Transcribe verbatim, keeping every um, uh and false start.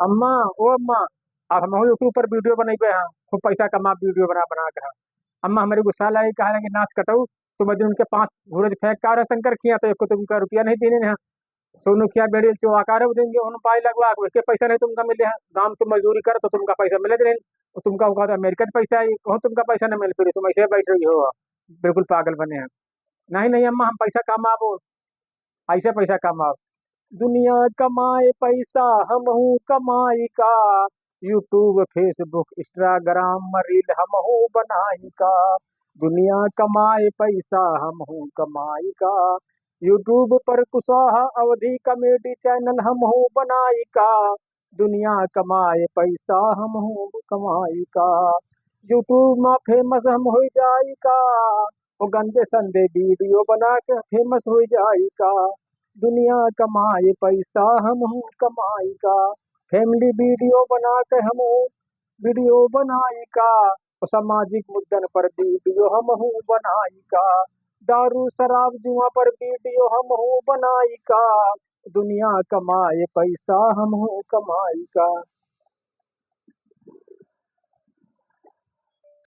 अम्मा, ओ अम्मा, अब हमहू YouTube पर video बनइबे हैं, खूब पैसा कमा video बना बना के। अम्मा हमरे गुस्सा लागी, कहे लगी, "नास कटऊ, तू मजनू के पाँच घूरज फेंक का रहे शंकर खिया, तो एको तुमका रुपया नहीं देने हैं। सोनू खिया बेड़ी चोवा का रहे देंगे, उन पाई लगवा के, के पैसा नहीं तुमका मिले हैं। गाँव तुम मजदूरी कर तो तुमका पैसा मिले नहीं, तो तुमका होगा तो अमेरिका से पैसा आई, कहूँ तुमका पैसा नहीं मिल, फिर तुम ऐसे बैठ रही हो, बिल्कुल पागल बने हैं।" "नहीं, नहीं अम्मा, हम पैसा कमाबो।" ऐसे पैसा कमाओ। दुनिया कमाए पैसा हमहू कमाई का, YouTube, Facebook, Instagram में reel हमहू बनाई का। दुनिया कमाए पैसा हमहू कमाई का, YouTube पर कुशवाहा अवधी comedy channel हमहू बनाई का। दुनिया कमाए पैसा हमहू कमाई का, YouTube में famous हम हो जाई का। ओ गंदे संदे video बना के famous हो जाई का। दुनिया कमाए पैसा हमहू कमाई का, family video बना के हमहू video बनाई का। ओ सामाजिक मुद्दन पर video हमहू बनाई का। दारू शराब जुआ पर video हमहू बनाई का। दुनिया कमाए पैसा हमहू कमाई का।